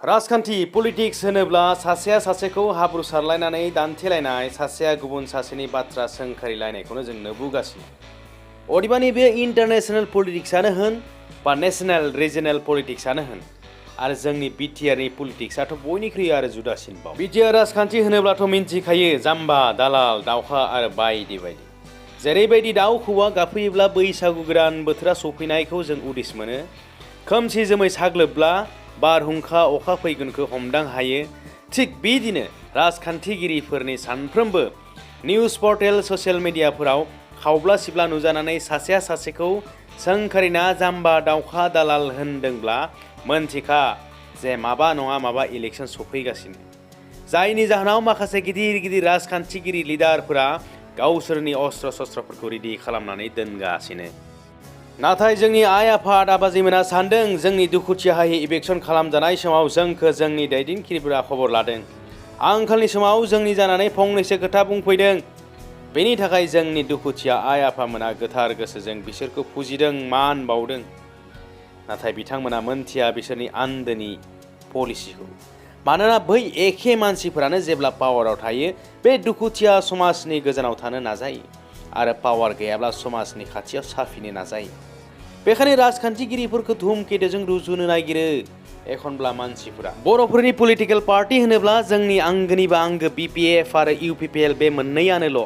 राजखान्थि पलिटिक्स होनोब्ला सासेया सासेखौ हाब्रु सारलायनानै दान्थेलायनाय सासेया गुबुन सासेनि बाथ्रा सोंखारिलायनायखौनो जों नुबोगासिनो। अदेबानि बे इन्टारनेशनेल पलिटिक्सआनो होन बा नेशनेल रिजनेल पलिटिक्सआनो होन आरो जोंनि बिटिआरनि पलिटिक्सआथ' बयनिख्रुइ आरो जुदासिनबाव। बिटिआर राजखान्थि होनोब्लाथ' मिन्थिखायो जाम्बा दालाल दावखा आरो बायदि बायदि। जेरैबायदि दाउ खौवा गाबफैयोब्ला बैसागु गोदान बोथोरा सफैनायखौ जों उदिस मोनो, खोमसि जोमै साग्लोबब्ला बारहुंखा अखा फैगोनखौ हमदां हायो, थिग बिदिनो राजखान्थिगिरिफोरनि सानफ्रोमबो निउज पर्टेल ससियेल मिडियाफोराव खावब्ला सिब्ला नुजानानै सासेया सासेखौ सोंखारिना जाम्बा दावखा दालाल होनदोंब्ला मोनथिखा जे माबा नङा माबा इलेक्सन सफैगासिनो, जायनि जाहोनाव माखासे गिदिर गिदिर राजखान्थिगिरि लिडारफोरा गावसोरनि अस्त्र शस्त्रफोरखौ रेडि खालामनानै दोनगासिनो। नाथाय जोंनि आइ आफाद आबाजैमोना सानदों जोंनि दुखुथियाहाय इलेक्सन खालामजानाय समाव जोंखौ जोंनि दैदेनगिरिफोरा खबर लादों, आंखालनि समाव जोंनि जानानै फंनैसो खोथा बुंफैदों, बेनि थाखाय जोंनि दुखुथिया आइ आफामोना गोथार गोसोजों बिसोरखौ फुजिदों मान बावदों। नाथाय बिथांमोना मोनथिया बिसोरनि आन्दोनि पलिसिखौ। मानोना बै एखे मानसिफोरानो जेब्ला पावाराव थायो बे दुखुथिया समाजनि गोजानाव थानो नाजायो आरो पावार गैयाब्ला समाजनि खाथियाव साफिनो नाजायो। बेखायनो राजखान्थिगिरिफोरखौ धुमकेतुजों रुजुनो नागिरो एखनब्ला मानसिफोरा। बर'फोरनि पलिटिकेल पार्टी होनोब्ला जोंनि आंगोनिबा आंगो बिपिएफ आरो इउपिपिएल बे मोननैयानोल'।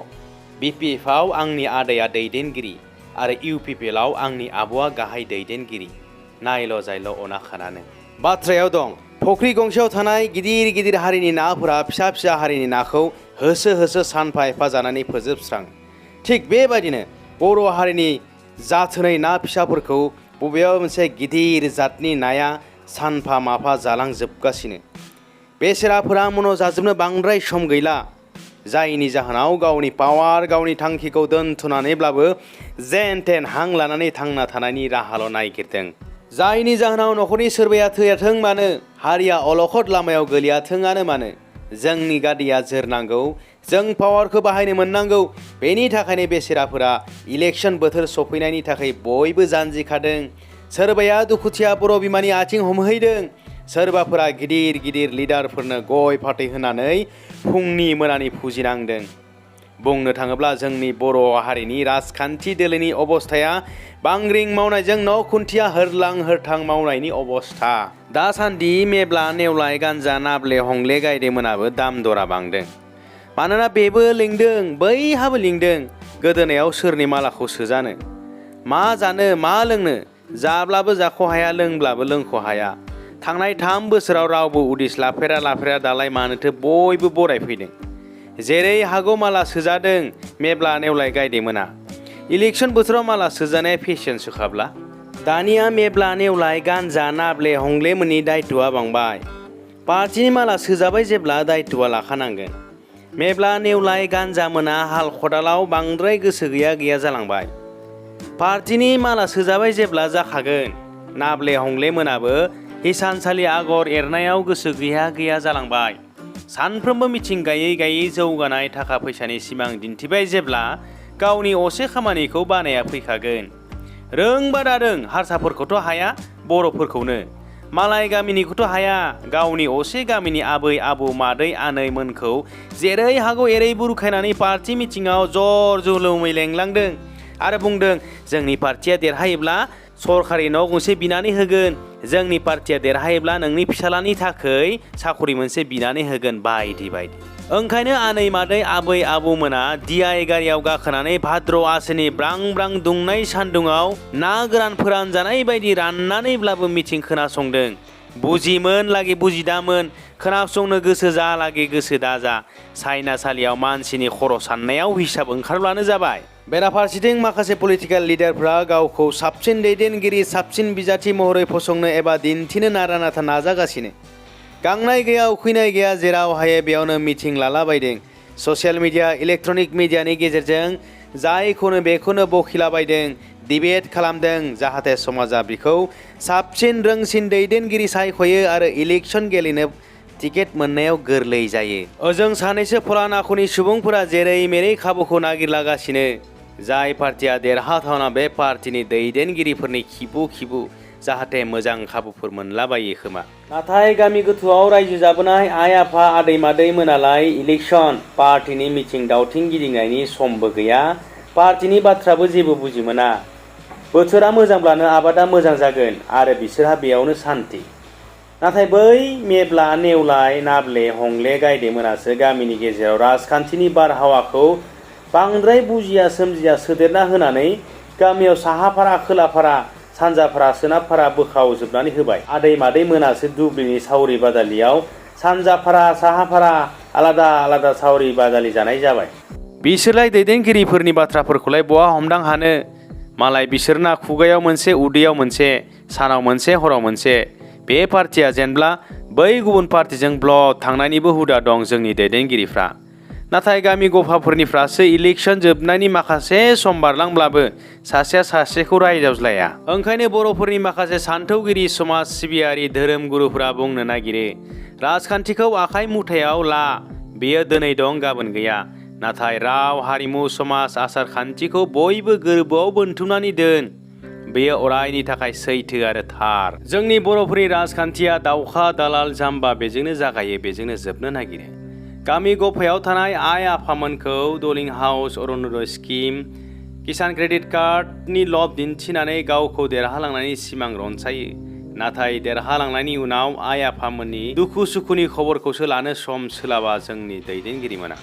बिपिएफआव आंनि आदाया दैदेनगिरि आरो इउपिपिएलआव आंनि आब'आ गाहाय दैदेनगिरि। नायल' जायल' अना खानानो। बाथ्रायाव दं, फख्रि गंसेयाव थानाय गिदिर गिदिर हारिनि नाफोरा फिसा फिसा हारिनि नाखौ होसो होसो सानफा एफा जानानै फोजोबस्राङो। थिग बेबायदिनो बर' हारिनि जाथोनै ना फिसाफोरखौ बबेबा मोनसे गिदिर जातनि नाया सानफा माफा जालांजोबगासिनो। बेसेराफोरा मन' जाजोबनो बांद्राय सम गैला, जायनि जाहोनाव गावनि पावार गावनि थांखिखौ दोनथ'नानैब्लाबो जेन थेन हां लानानै थांना थानायनि राहाल' नागिरदों। जायनि जाहोनाव न'खरनि सोरबाया थैयाथों मानो, हारिया अलखद लामायाव गोलैयाथोंआनो मानो, जोंनि गादिया जोरनांगौ, जों पावारखौ बाहायनो मोननांगौ। बेनि थाखायनो बेसेराफोरा इलेक्सन बोथोर सफैनायनि थाखाय बयबो जानजिखादों। सोरबाया दुखुथिया बर' बिमानि आथिं हमहैदों, सोरबाफोरा गिदिर गिदिर लिडारफोरनो गय फाथै होनानै फुंनि मोनानि फुजिनांदों। बुंनो थाङोब्ला जोंनि बर' हारिनि राजखान्थि दोलोनि अबस्थाया बांग्रिं मावनायजों न' खुन्थिया होरलां होरथां मावनायनि अबस्था। दासान्दि मेब्ला नेवलाय गान्जा नाब्ले हंले गायदेमोनाबो दाम दरा बांदों। मानोना बेबो लिंदों बैहाबो लिंदों गोदोनायाव सोरनि मालाखौ सोजानो। मा जानो मा लोंनो, जाब्लाबो जाख' हाया लोंब्लाबो लोंख' हाया। थांनाय 3 बोसोराव रावबो उदिस लाफेरा दालाय मानोथो बयबो बरायफैदों। जेरै हागौ माला सोजादों मेब्ला नेवलाय गायदेमोना। इलेक्सन बोथोराव माला सोजानाया फेशन सोखाब्ला। दानिया मेब्ला नेवलाय गान्जा नाब्ले हंलेमोननि दायित्वआ बांबाय। पार्टिनि माला सोजाबाय जेब्ला दायित्वआ लाखानांगोन। मेब्ला नेवलाय गान्जा मोना हाल खदालाव बांद्राय गोसो गैया जालांबाय। पार्टिनि माला सोजाबाय जेब्ला जाखागोन। नाब्ले हंले मोनाबो हिसानसालि आगर एरनायाव गोसो गैया जालांबाय। सानफ्रोमबो मिथिं गायै जौगानाय थाखा फैसानि सिमां दिन्थिबाय जेब्ला गावनि असे खामानिखौ बानाया फैखागोन। रोंबा दारों हारसाफोरखौथ' हाया, बर'फोरखौनो। मालाय गामिनिखौथ' हाया, गावनि असे गामिनि आबै आबौ मादै आनै मोनखौ जेरै हागौ एरै बुरखायनानै पार्टी मिथिङाव जर जुलुमै लेंलांदों आरो बुंदों जोंनि पार्टिया देरहायोब्ला सरखारि न' गंसे बिनानै होगोन, जोंनि पार्टिया देरहायोब्ला नोंनि फिसालानि थाखै साखरि मोनसे बिनानै होगोन बायदि बायदि। ओंखायनो आनै मादै आबै आबौमोना DI गारियाव गाखोनानै भाद्र आसिनि ब्रां ब्रां दुंनाय सान्दुङाव ना गोरान फोरानजानाय बायदि राननानैब्लाबो मिथिं खोनासंदों। बुजिमोन लागि बुजिदामोन, खोनासंनो गोसो जा लागि गोसो दाजा। सायनासालियाव मानसिनि खर' साननायाव हिसाब ओंखारब्लानो जाबाय। बेराफारसेथिं माखासे पलिटिकेल लिडारफ्रा गावखौ साबसिन दैदेनगिरि साबसिन बिजाथि महरै फसंनो एबा दिन्थिनो नारा नाथा नाजागासिनो। गांनाय गैया उखैनाय गैया जेराव हायो बेयावनो मिथिं लालाबायदों। ससियेल मिडिया इलेक्ट्रनिक मिडियानि गेजेरजों जायखौनो बेखौनो बखिलाबायदों, डिबेट खालामदों जाहाथे समाजा बिखौ साबसिन रोंसिन दैदेनगिरि सायख'यो आरो इलेक्सन गेलेनो टिकेट मोननायाव गोरलै जायो। ओजों सानैसो फलान आखुनि सुबुंफोरा जेरै मेरै खाबुखौ नागिरलागासिनो। जाय पार्टिया देरहाथावना बे पार्टिनि दैदेनगिरिफोरनि खिबु जाहाथे मोजां खाबुफोर मोनलाबायो खोमा। नाथाय गामि गोथौआव रायजो जाबोनाय आइ आफा आदै मादै मोनालाय इलेक्सन पार्टीनि मिथिं दावथिं गिदिंनायनि समबो गैया, पार्टीनि बाथ्राबो जेबो बुजि मोना। बोथोरा मोजांब्लानो आबादा मोजां जागोन आरो बिसोरहा बेयावनो सान्थि। नाथाय बै मेब्ला नेवलाय नाब्ले हंले गायदे मोनासो गामिनि गेजेराव राजखान्थिनि बारहावाखौ बांद्राय बुजिया सोमजिया सोदेरना होनानै गामियाव साहाफारा खोलाफारा सानजाफारा सोनाबफारा बोखावजोबनानै होबाय। आदै मादै मोनासो दुब्लिनि सावरि बादालियाव सानजाफारा साहाफारा आलादा आलादा सावरि बादालि जानाय जाबाय। बिसोरलाय दैदेनगिरिफोरनि बाथ्राफोरखौलाय बहा हमदां हानो। मालाय बिसोरना खुगायाव मोनसे उदैयाव मोनसे, सानाव मोनसे हराव मोनसे। बे पार्टिया जेनब्ला बै गुबुन पार्टिजों ब्लक थांनायनिबो हुदा दं जोंनि दैदेनगिरिफ्रा। नाथाय गामि गफाफोरनिफ्रासो इलेक्सन जोबनायनि माखासे सम बारलांब्लाबो सासेया सासेखौ रायदावज्लाया। ओंखायनो बर'फोरनि माखासे सान्थौगिरि समाज सिबियारि धोरोमगुरुफोरा बुंनो नागिरो, राजखान्थिखौ आखाइ मुथायाव ला, बेयो दिनै दं गाबोन गैया। नाथाय राव हारिमु समाज आसार खान्थिखौ बयबो गोरबोआव बोनथुमनानै दोन, बेयो अरायनि थाखाय सैथो आरो थार। जोंनि बर'फोरनि राजखान्थिया दावखा दालाल जाम्बा बेजोंनो जागायो बेजोंनो जोबनो नागिरो। गामि गफायाव थानाय आइ आफामोनखौ दलिं हाउस अरुण'दय स्किम किसान क्रेडिट कार्डनि लब दिन्थिनानै गावखौ देरहालांनायनि सिमां रनसायो। नाथाय देरहालांनायनि उनाव आइ आफामोननि दुखु सुखुनि खबरखौसो लानो सम सोलाबा जोंनि दैदेनगिरिमोना।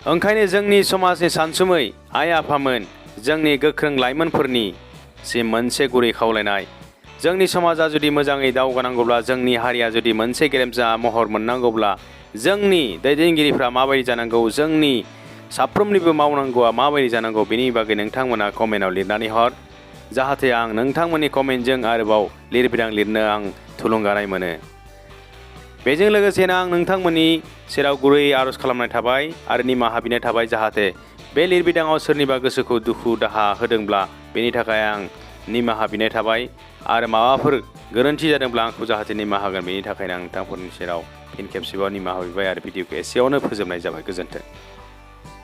ओंखायनो जोंनि समाजनि सानसुमै आइ आफामोन, जोंनि गोख्रों लाइमोनफोरनि सिम मोनसे गुरै खावलायनाय, जोंनि समाजा जुदि मोजाङै दावगानांगौब्ला, जोंनि हारिया जुदि मोनसे गेरेमसा महर मोननांगौब्ला, जोंनि दैदेनगिरिफ्रा माबायदि जानांगौ, जोंनि साफ्रोमनिबो मावनांगौआ माबायदि जानांगौ, बेनि बागै नोंथांमोना कमेन्टआव लिरनानै हर, जाहाथे आं नोंथांमोननि कमेन्टजों आरोबाव लिरबिदां लिरनो आं थुलुंगानाय मोनो। बेजों लोगोसेनो आं नोंथांमोननि सेराव गुरै आर'ज खालामनाय थाबाय आरो निमाहा बिनाय थाबाय, जाहाथे बे लिरबिदाङाव सोरनिबा गोसोखौ दुखु दाहा होदोंब्ला बेनि थाखाय आं निमाहा बिनाय थाबाय आरो माबाफोर गोरोन्थि जादोंब्ला आंखौ जाहाथे निमाहा होगोन बेनि थाखायनो आं नोंथांफोरनि सेराव फिन खेबसेबाव निमाहा बिबाय आरो भिडिअखौ एसेयावनो फोजोबनाय जाबाय। गोजोन्थों।